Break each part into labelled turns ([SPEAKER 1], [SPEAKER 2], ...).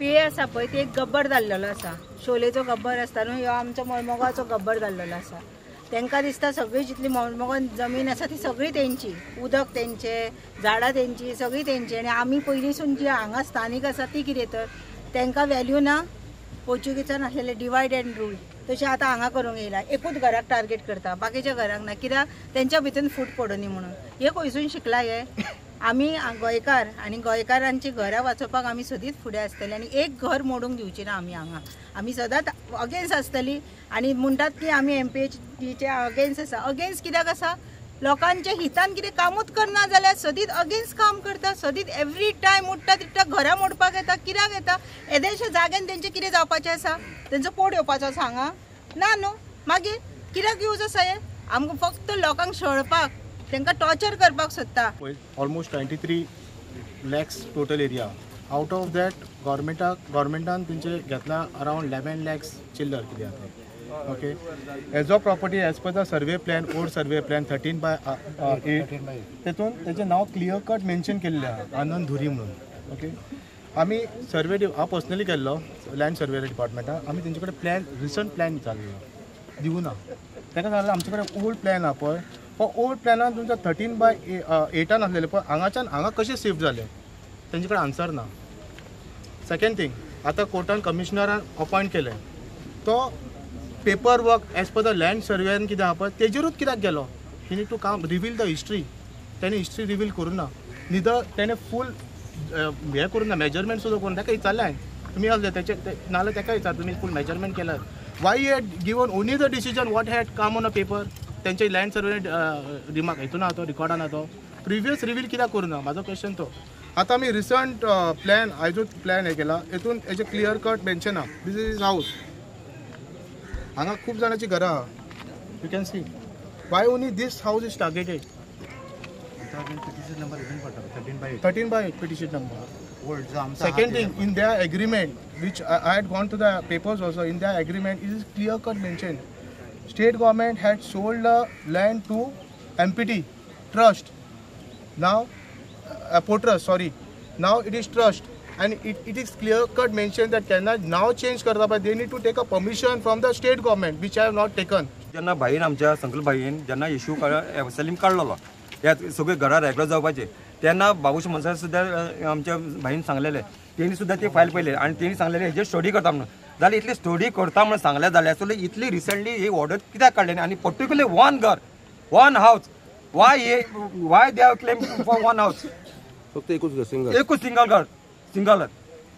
[SPEAKER 1] पिये आसा पळय ती एक गब्बर जाल्लेलो आसा, शोलेचो गब्बर आसता न्हू, ह्यो आमचो मळमोगाचो गब्बर जाल्लेलो आसा. तांकां दिसता सगळी जितली मळमोगान जमीन आसा ती सगळी तेंची, उदक तेंचे, झाडां तेंची, सगळी तेंची. आनी आमी पयलींसून जी हांगा स्थानीक आसा ती कितें तर तांकां व्हॅल्यू ना. पोर्चुगीजान आसलेले डिवायड एंड रूल तशें आतां हांगा करूंक येयला. एकूच घराक टार्गेट करता, बाकीच्या घरांक ना, कित्याक तेंच्या भितर फूट पडुनी म्हणून. हे खंयसून शिकला हे? आमी गोंयकार आनी गोंयकारांची घरां वाचोवपाक आमी सदींच फुडें आसतले आनी एक घर मोडूंक दिवची ना आमी हांगा. आमी सदांच अगेन्स्ट आसतली. आनी म्हणटात की आमी एमपीएचडीचे अगेन्स्ट आसा. अगेन्स्ट कित्याक आसा? लोकांच्या हितान कितें कामूच करना जाल्यार सदींच अगेन्स्ट काम करता. सदींच एवरी टायम उठ्ठा तिट्टा घरां मोडपाक येता. कित्याक येता? येदेशा जाग्यान तेंचें कितें जावपाचें आसा? तेंचो पोट येवपाचो आसा हांगा? ना न्हू. मागीर कित्याक यूज आसा हें? आमकां फक्त लोकांक छळपाक, तांकां टॉर्चर करपाक सोदता.
[SPEAKER 2] Almost 23 lakhs total area. Out of that गव्हर्मेंटान तेंचे घेतला अरावंड 11 लॅक्स चिल्लर कितें आसा. Okay, as of property as per the survey plan, old survey plan 13/8, तेतून तेजें नांव क्लियर कट मेन्शन केल्लें आहा, आनंद धुरी म्हणून. ओके, आमी सर्वे हांव पर्सनली केल्लो लँड सर्वे डिपार्टमेंटान. आमी तेंचे कडेन प्लॅन, रिसंट प्लॅन विचारलेलो, दिवना. ताका सांगलें आमचे कडेन ओल्ड प्लॅन आहा पळय, पण ओल्ड प्लॅनान तुमचो 13/8 आसलेलें, पण हांगाच्यान हांगा कशें शिफ्ट जालें तेंचे कडेन आन्सर ना. सेकेंड थींग, आतां कोर्टान कमिशनरान अपॉयंट केलें, तो paper work as per the land सर्वेन कितें आहा पळय तेजेरूच कित्याक गेलो? He need to come reveal the history. तेणें हिस्ट्री रिवील करूं ना, निदळ तेणें फूल हें करूं ना, मेजरमेंट सुद्दां करूं ना. ताका विचारलें हांवें, तुमी आसले तेचे नाल्यार ताका विचार, तुमी फूल मेजरमेंट केलां, why had given only the decision what had come on a paper? तेंचे लँड सर्वे रिमार्क हितून आहा तो, रिकॉर्डान आहा तो, प्रिवियस रिवील कित्याक करूं ना? म्हाजो क्वेश्चन तो. आतां आमी रिसंट प्लॅन आयजूच प्लॅन हें केला, हितून हेजें क्लियर कट मेन्शन आहा, these is house. हांगा खूब जाणांची घरां आहा, you can see. Why only this house is targeted? 13/8 petition number. Second thing, in their agreement, which I had gone to the papers also, in their agreement it is clear cut mentioned, state government had sold the land to MPT trust. Now Port Trust, sorry, now it is trust, and it is clear cut mentioned that cannot now change करता, but they need to take a permission from the state government, which I have not taken.
[SPEAKER 3] जेन्ना भाईन आमच्या संकल्प भाईन जेन्ना issue Salim काडलेलो ह्या सगळे घरां regular जावपाचे, तेन्ना बाबूश मनसा सुद्दां आमच्या भाईन सांगलेले, तेणी सुद्दां ती फायल पळयली आनी तेणी सांगलेले हेजेर स्टडी करता म्हणून. जाल्यार इतली स्टडी करता म्हणून सांगलें जाल्यार सुद्दां इतली रिसंटली ही ऑर्डर कित्याक काडली? आनी पर्टिक्युलरली वन घर, one house, why why they have claim for one house?
[SPEAKER 4] फक्त एकूच घर, सिंगल,
[SPEAKER 3] एकूच सिंगल घर, सिंगल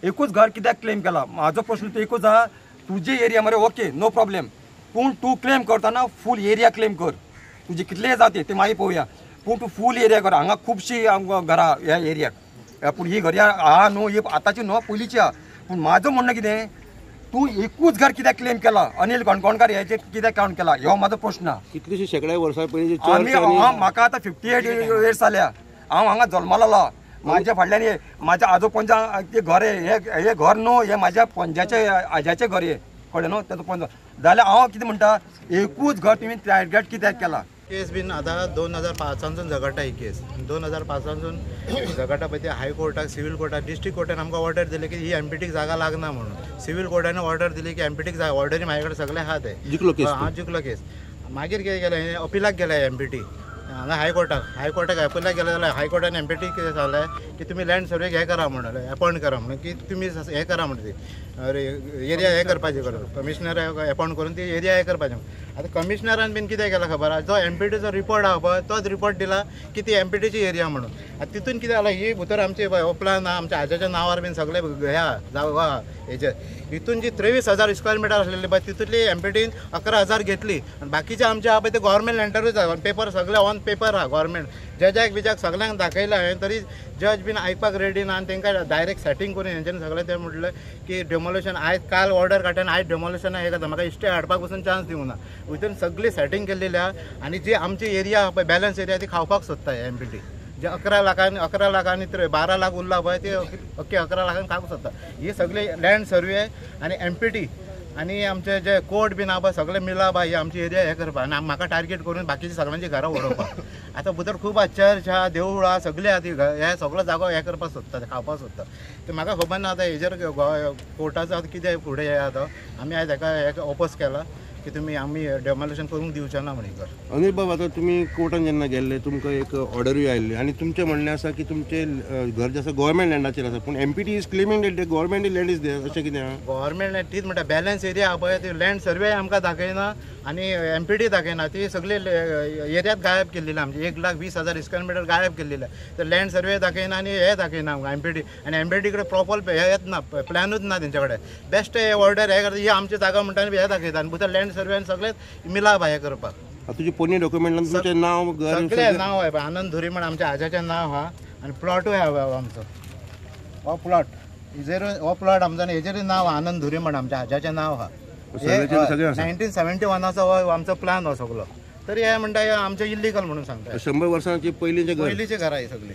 [SPEAKER 3] एकूच घर कित्याक क्लेम केला? म्हाजो प्रश्न तो एकूच आहा. तुजे एरिया मरे ओके, नो प्रॉब्लेम, पूण तूं क्लेम करतना फूल एरिया क्लेम कर, तुजे कितले जाते ते मागीर पळोवया, पूण तूं फूल एरिया कर. हांगा खुबशीं घरां ह्या एरियाक, पूण ही घरां आहा न्हू, ही आतांची न्हू, पयलींची आहा. पूण म्हाजो म्हणणें कितें, तूं एकूच घर कित्याक क्लेम केला? अनिल काणकोणकार हेचेर कित्याक काउंट केला? हो म्हाजो प्रश्न आहा.
[SPEAKER 4] कितलीशी शेंकड्या वर्सां पयलीं
[SPEAKER 3] आमी, म्हाका आतां 58 इयर्स जाल्या, हांव हांगा जल्मलो. म्हाज्या फाटल्यान हे म्हाज्या आजो पंजा ते घर, हे घर न्हू, हे म्हाज्या पंजाचे आज्याचें घर हे, कळ्ळें न्हू, तेजो पंजो. जाल्यार हांव कितें म्हणटा, एकूच घर तुमी टार्गेट कित्याक केला?
[SPEAKER 5] केस बीन आतां 2005 झगडटा ही केस. 2005 झगडटा पळय, ते हायकोर्टाक, सिव्हील कोर्टाक, डिस्ट्रिक्ट कोर्टान आमकां ऑर्डर दिली की ही एमपीटीक जागा लागना म्हणून. सिव्हील कोर्टान ऑर्डर दिली की एमपीटीक जागा, ऑर्डरी म्हाजे कडेन सगळे आहा ते.
[SPEAKER 4] जिखलो केस?
[SPEAKER 5] हां, जिखलो केस. मागीर कितें केलें, अपिलाक गेले एमपीटी हांगा हायकोर्टाक, हायकोर्टाक अपिलाक गेले जाल्यार हायकोर्टान एमपीटी कितें सांगलें की तुमी लँड सर्वेक हें करा म्हणलें, अपॉयंट करा म्हणून, की तुमी हें करा म्हणटा, ती एरिया हें करपाचें, कमिशनर अपॉयंट करून ती एरिया हें करपाचें. आतां कमिशनरान बीन कितें केलां खबर आहा, जो एमपीटीचो रिपोर्ट आहा पळय तोच रिपोर्ट दिला की ती एमपीटीची एरिया म्हणून. आतां तितून कितें जालां, ही भितर आमची प्लान आहा, आमच्या आज्याच्या नांवार बीन सगळे हे आहा जागो आहा हेजेर. हितून जी 23,000 स्क्वेअर मिटर आसलेली पळय तितूंतली एमपीटीन 11,000 घेतली आनी बाकीचे आमचे आहा पळय ते गव्हर्मेंट लँडारूच आहा. पेपर सगळे ऑन पेपर आहा, गव्हर्मेंट जजाक बिजाक सगळ्यांक दाखयला हांवें, तरी जज बीन आयकपाक रेडी ना. आनी तांकां डायरेक्ट सेटींग करून हेंच्यांनी सगळें ते म्हटलें की डेमोलिशन आयज काल ऑर्डर काडटा आनी आयज डेमोलिशन हें करता, म्हाका इश्टे हाडपाक पसून चान्स दिवंक ना. भितर सगळी सेटींग केल्लेली आहा आनी जी आमची एरिया आहा पळय बॅलन्स एरिया ती खावपाक सोदता एमपीटी. जे 11 लाखांनी 11 लाखांनी 12 लाख उरला पळय ते अख्खे 11 लाखांनी खावपाक सोदता. ही सगळी लँड सर्वे आनी एमपीटी आनी आमचे जे कोर्ट बीन आहा पळय सगळे मिला बा ही आमची एरिया हे करपाक आनी म्हाका टार्गेट करून बाकीचे सगळ्यांची घरां उडोवपाक. आतां भितर खूब आहा, चर्च आहा, देवूळ आहा, सगळे आहा, ती हे सगळो जागो हे करपाक सोदता, खावपाक सोदता. ते म्हाका खबर ना आतां हेजेर कोर्टाचो आतां कितें फुडें हे आतां आमी आयज हेका हे ओपोज केला की तुमी आमी डेमोलिशन करूंक दिवचे ना म्हण.
[SPEAKER 4] अनिल बाब, आतां तुमी कोर्टान जेन्ना गेल्ले तुमकां एक ऑर्डरूय आयिल्ली आनी तुमचें म्हणणें आसा की तुमचें घर जें आसा गव्हर्मेंट लँडाचेर आसा, पूण MPT is claiming that government land is there, अशें कितें आहा?
[SPEAKER 5] गव्हर्मेंट लँड तीच म्हणटा, बॅलन्स एरिया आहा पळय ती लँड सर्वे आमकां दाखयना आनी एमपीटी दाखयना, ती सगळी एरियात गायब केल्ली आमची 1,20,000 स्क्वेअर मिटर गायब केल्ली. तर लँड सर्वे दाखयना आनी हे दाखयना आमकां एमपीटी, आनी एमपीटी कडेन प्रॉपर हे येत ना, प्लॅनूच ना तेंच्या कडेन. बेस्ट हे ऑर्डर हे करता, ही आमची जागा म्हणटा आनी हे दाखयता आनी भितर लँड सर्वे आनी सगळें मिला हे करपाक.
[SPEAKER 4] तुजे पोरणे डॉक्युमेंटान तुमचें नांव घर
[SPEAKER 5] सगळें नांव आहे, आनंद धुरी म्हण आमच्या आज्याचें नांव आहा आनी प्लॉटूय आहा आमचो. हो प्लॉट हेजेर, हो प्लॉट आमचो आनी हेजेरूय नांव आनंद धुरी म्हण आमच्या आज्याचें नांव आहा. 1971 हो आमचो प्लान हो सगळो. तरी हे म्हणटा आमचें इल्लीगल म्हणून सांगता.
[SPEAKER 4] 100 वर्सांची पयलींचें घर,
[SPEAKER 5] पयलींचें घरां ही सगळीं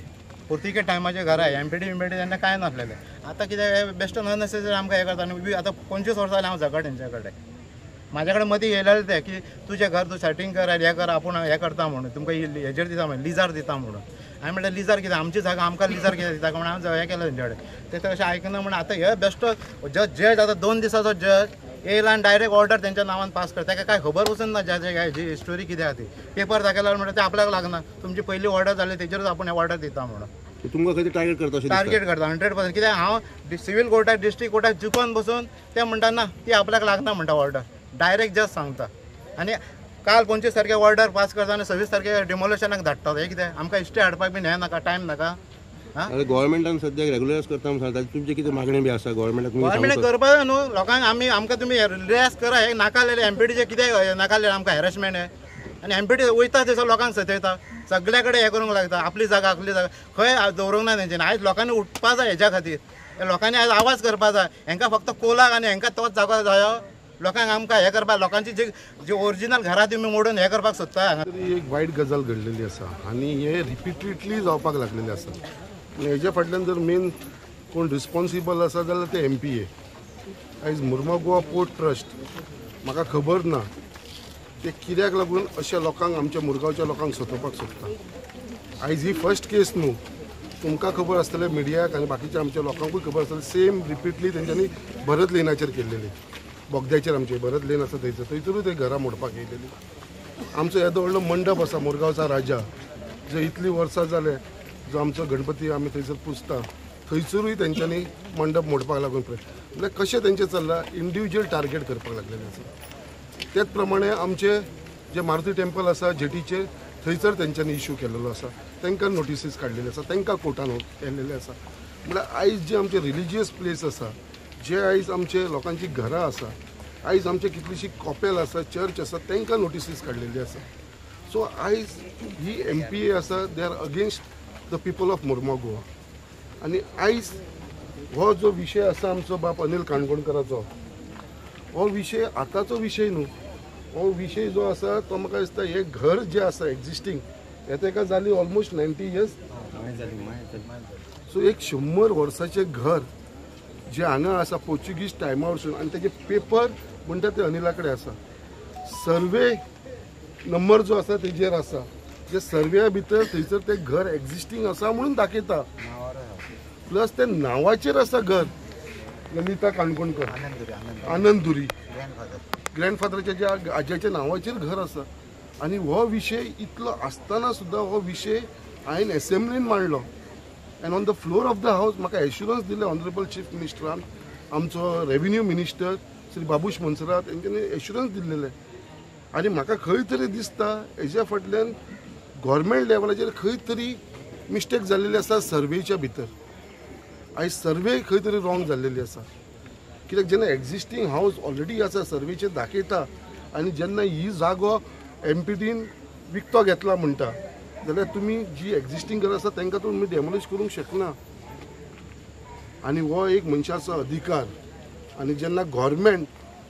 [SPEAKER 5] पुर्तुगेज टायमाचें घरां, एमपीटी बिमपीटी तेन्ना कांय नासलेलें. आतां कितें बेश्ट अननेसेसरी आमकां हें करता. आनी आतां 25 वर्सां जालीं हांव झगड तेंच्या कडेन. म्हाज्या कडेन मदीं येयलेलें तें की तुजें घर तूं सेटींग कर आनी हें कर, आपूण हें करता म्हणून तुमकां हेजेर दिता म्हणून, लिजार दिता म्हणून. हांवें म्हणलें लिजार कितें, आमची जागा आमकां लिजार कितें दिता म्हणून हांवें हें केलें तेंच्या कडेन. तें तशें आयकना म्हणून आतां हे बेश्टो जज आतां 2 दिसाचो जज येयला आनी डायरेक्ट ऑर्डर तेंच्या नांवान पास करता. ताका कांय खबर वचून ना जी स्टोरी कितें आहा ती. पेपर दाखयल्यार म्हणटा तें आपल्याक लागना, तुमची पयली ऑर्डर जाली तेजेरूच आपूण ऑर्डर दिता म्हणून.
[SPEAKER 4] तुमकां खंय टार्गेट करता?
[SPEAKER 5] टार्गेट करता 100%. कित्याक हांव सिवील कोर्टाक, डिस्ट्रिक्ट कोर्टाक जिखोन बसून ते म्हणटा ना ती आपल्याक लागना म्हणटा ऑर्डर, डायरेक्ट जज सांगता. आनी काल 25 तारखेक ऑर्डर पास करता आनी 26 तारखेक डिमोलिशनाक धाडटा. हें कितें आमकां इश्टे हाडपाक बीन हें नाका, टायम नाका.
[SPEAKER 4] गव्हर्मेंटान सद्याक रेगुलरायज करता म्हणून सांगता, तुमची कितें मागणी बी आसा गव्हर्मेंटाक?
[SPEAKER 5] गव्हर्मेंटाक करपाक न्हू लोकांक, आमी आमकां तुमी रिलॅक्स करा, हें नाका जालें एमपीटीचें कितें नाका जालें आमकां हॅरेसमेंट हें. आनी एमपीटी वयता थंयसर लोकांक सतयता, सगल्या कडेन हें करूंक लागता. आपली जागा आपली जागा खंय दवरूंक ना तेंच्यांनी. आयज लोकांनी उठपा जाय हेज्या खातीर, लोकांनी आयज आवाज करपा जाय. हेंकां फक्त कोलाक आनी हेंकां तोच जागो जायो, लोकांक आमकां हें करपाक, लोकांची जी जी ओरिजिनल घरां तुमी मोडून हें करपाक सोदता.
[SPEAKER 6] एक वायट गजाल घडलेली आसा आनी हे रिपिटेडली जावपाक लागलेलें आसा. हेज्या फाटल्यान जर मेन कोण रिस्पॉन्सिबल आसा जाल्यार ते MPA. आयज मुर्मू गोवा पोर्ट ट्रस्ट म्हाका खबर ना ते कित्याक लागून अशा लोकांक, आमच्या मुरगांवच्या लोकांक सतोवपाक सोदता. आयज ही फर्स्ट केस न्हू, तुमकां खबर आसतलें, मिडियाक आनी बाकीच्या आमच्या लोकांकूय खबर आसतलें. सेम रिपीटली तेंच्यांनी भरत लेनाचेर केल्लेली, बोगद्याचेर आमचे भरत लेन आसा थंयसर, थंयसरूय ते घरां मोडपाक येयलेली. आमचो येदो व्हडलो मंडप आसा मुरगांवचा राजा, जो इतलीं वर्सां जाले जो आमचो गणपती आमी थंयसर पुजता, थंयसरूय तेंच्यांनी मंडप मोडपाक लागून प्रयत्न म्हणल्यार कशें तेंचें चल्लां, इंडिविज्युअल टार्गेट करपाक लागलेलें आसा. तेच प्रमाणे आमचे जे मारुती टेम्पल आसा जेटीचेर, थंयसर तेंच्यांनी इशू केलेलो आसा, तांकां नोटिसीस काडलेले आसा, तांकां कोर्टान केल्लेले आसा. म्हणल्यार आयज जे आमचे रिलिजियस प्लेस आसा, जे आयज आमचे लोकांची घरां आसा, आयज आमचे कितलीशी कॉपेल आसा, चर्च आसा, तांकां नोटिसीस काडलेली आसा. सो आयज ही MPA आसा, they are against the people of Mormugao Goa. आनी आयज हो जो विशय आसा आमचो बाप अनिल काणकोणकराचो, हो विशय आतांचो विशय न्हू. हो विशय जो आसा तो म्हाका दिसता हें घर जें आसा एक्झिस्टींग, हें ताका जाली ऑलमोस्ट 90 इयर्स. सो एक 100 वर्साचें घर जे हांगा आसा पोर्चुगीज टायमा वरसून, आनी तेजे पेपर म्हणटा ते अनिला कडेन आसा, सर्वे नंबर जो आसा तेजेर आसा, जे सर्व्या भितर थंयसर तें घर एक्झिस्टींग आसा म्हणून दाखयता, प्लस ते नांवाचेर आसा घर, ललिता काणकोणकर, आनंद धुरी ग्रँडफादराच्या ज्या आज्याच्या नांवाचेर घर आसा. आनी हो विशय इतलो आसतना सुद्दां हो विशय हांवें एसेंब्लीन मांडलो and on the floor of the house म्हाका एश्युरन्स दिलें ऑनरेबल चीफ मिनिस्टरान, आमचो रेविन्यू मिनिस्टर श्री बाबूश मोन्सेरात हेंच्यांनी एश्युरन्स दिल्लेलें. आनी म्हाका खंय तरी दिसता हेज्या फाटल्यान गव्हर्मेंट लेवलाचेर खंय तरी मिस्टेक जाल्लेली आसा सर्वेच्या भितर. आयज सर्वे खंय तरी रॉंग जाल्लेली आसा, कित्याक जेन्ना एक्झिस्टींग हावस ऑलरेडी आसा सर्वेचेर दाखयता आनी जेन्ना ही जागो एमपीटीन विकतो घेतला म्हणटा जाल्यार तुमी जी एक्झिस्टींग घर आसा तांकां तुमी डेमोलिश करूंक शकना. आनी हो एक मनशाचो अधिकार. आनी जेन्ना गव्हर्मेंट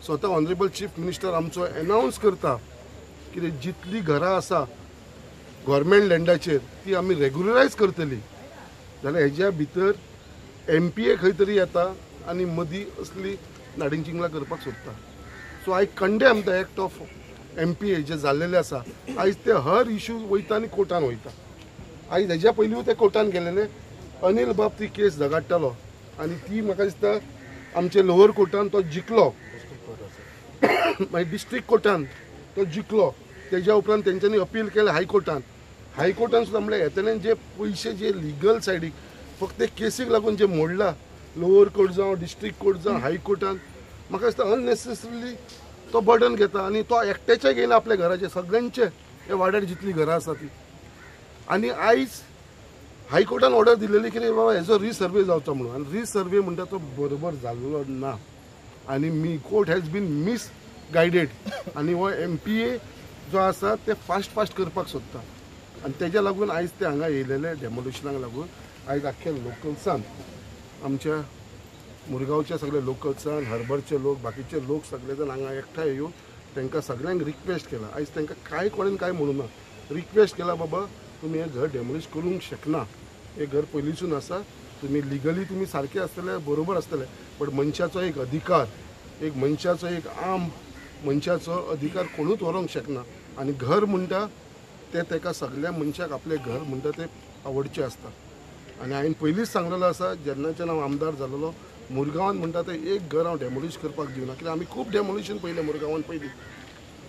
[SPEAKER 6] स्वता ऑनरेबल चीफ मिनिस्टर आमचो एनावन्स करता की जितली घरां आसा गव्हर्मेंट लँडाचेर ती आमी रेगुलरायज करतली, जाल्यार हेज्या भितर MPA खंय तरी येता आनी मदीं असली नाडिंगचिंगलां करपाक सोदता. So I condemn the act of MPA जे जाल्लेले आसा. आयज ते हर इशू वयता आनी कोर्टान वयता. आयज हेज्या पयलीं ते कोर्टान गेलेले. अनिल बाब ती केस झगाडटालो आनी ती म्हाका दिसता आमचे लोअर कोर्टान तो जिखलो, मागीर डिस्ट्रिक्ट कोर्टान तो जिखलो. तेज्या उपरांत तेंच्यांनी अपील केलें हायकोर्टान. हायकोर्टान सुद्दां म्हणल्यार येतले जे पयशे जे लिगल सायडीक फक्त केसीक लागून जे मोडला लोअर कोर्ट जावं डिस्ट्रिक्ट कोर्ट जावं हायकोर्टान, म्हाका दिसता अननेसेसरीली तो बर्डन घेता आनी तो एकट्याचे घेयना आपल्या घराचे, सगळ्यांचे ह्या वाड्यार जितलीं घरां आसा ती. आनी आयज हायकोर्टान ऑर्डर दिलेली की बाबा हेजो रिसर्वे जावचो म्हणून, आनी रिसर्वे म्हणटा तो बरोबर जाल्लो ना आनी मी कोर्ट हॅज बीन मिसगायडेड. आनी हो MPA जो आसा ते फास्ट फास्ट करपाक सोदता आनी तेज्या लागून आयज ते हांगा येयलेले डेमोलिशनाक लागून आयज आख्ख्या लोकल्सान, आमच्या मुरगांवच्या सगळे लोकल्सान, हर्बरचे लोक, बाकीचे लोक सगळे जाण हांगा एकठांय येवन तांकां सगळ्यांक रिक्वेस्ट केला. आयज तांकां कांय कोणेन कांय म्हणूना, रिक्वेस्ट केला बाबा तुमी हें घर डेमोलिश करूंक शकना, हें घर पयलींसून आसा, तुमी लिगली तुमी सारके आसतले, बरोबर आसतले, बट मनशाचो एक अधिकार, एक मनशाचो एक आम मनशाचो अधिकार कोणूच व्हरूंक शकना. आनी घर म्हणटा तें ताका सगळ्या मनशाक आपलें घर म्हणटा तें आवडचें आसता. आनी हांवें पयलींच सांगलेलो आसा, जेन्नाच्यान हांव आमदार जालेलो मुरगांवान म्हणटा तें एक घर हांव डेमोलिश करपाक दिवना, कित्याक आमी खूब डेमोलिशन पयलें मुरगांवान, पयलीं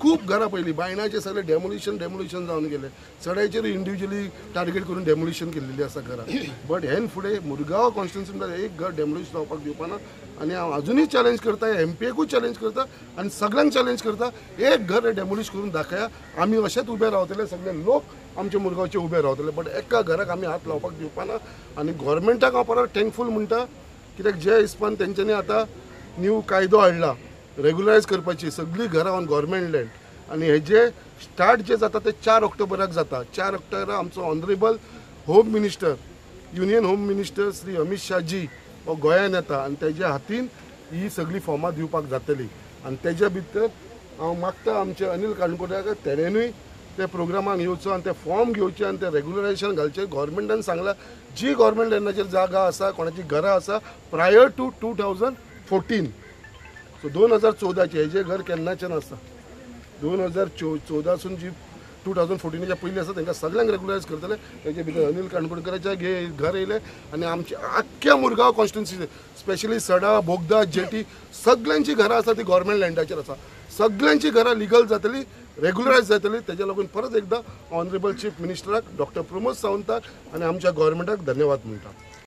[SPEAKER 6] खूब घरां पयलीं बायणाचें सगळें डेमोलिशन डेमोलिशन जावन गेलें, सड्याचेर इंडिविज्युअली टार्गेट करून डेमोलिशन केल्लेली आसा घरां. बट हेन फुडें मुरगांव कॉन्स्टिट्युन्सी म्हणल्यार एक घर डेमोलिश जावपाक दिवपाना. आनी हांव अजुनूय चॅलेंज करता, MPAकूय चॅलेंज करता आनी सगळ्यांक चॅलेंज करता, एक घर डेमोलिश करून दाखया. आमी अशेंच उबे रावतले, सगळे लोक आमचे मुरगांवचे उबे रावतले, बट एका घराक आमी हात लावपाक दिवपाना. आनी गोवोरमेंटाक हांव परत थँकफूल म्हणटा, कित्याक जे हिसपान तेंच्यांनी आतां न्यू कायदो हाडला रेगुलरायज करपाची सगळीं घरां ऑन गव्हर्मेंट लँड, आनी हेजे स्टार्ट जे जाता ते 4 ऑक्टोबराक जाता. 4 ऑक्टोबराक आमचो honourable home minister, union home minister Shri Amit Shahji हो गोंयान येता आनी तेज्या हातीन ही सगळीं फॉर्मां दिवपाक जातली. आनी तेज्या भितर हांव मागता आमचे अनिल काणकोणकार तेणेनूय त्या प्रोग्रामाक येवचो आनी ते फॉर्म घेवचे आनी ते रेगुलरायजेशन घालचें. गव्हर्मेंटान सांगलां जी गव्हर्मेंट लँडाचेर जागा आसा, कोणाची घरां आसा प्रायर टू 2014, सो 2014 हेजें घर केन्नाच्यान आसा, 2014सून जी 2014च्या पयलीं आसा तांकां सगळ्यांक रेगुलरायज करतले. तेजे भितर अनिल काणकोणकाराच्या घर येयलें आनी आमच्या आख्ख्या मुरगांव कॉन्स्टिट्युन्सी स्पेशली सडा, बोगदा, जेटी सगळ्यांची घरां आसा ती गव्हर्मेंट लँडाचेर आसा, सगळ्यांची घरां लिगल जातली, रेगुलरायज जातली. तेज्या लागून परत एकदां ऑनरेबल चीफ मिनिस्टराक डॉक्टर प्रमोद सावंताक आनी आमच्या गव्हर्मेंटाक धन्यवाद म्हणटा.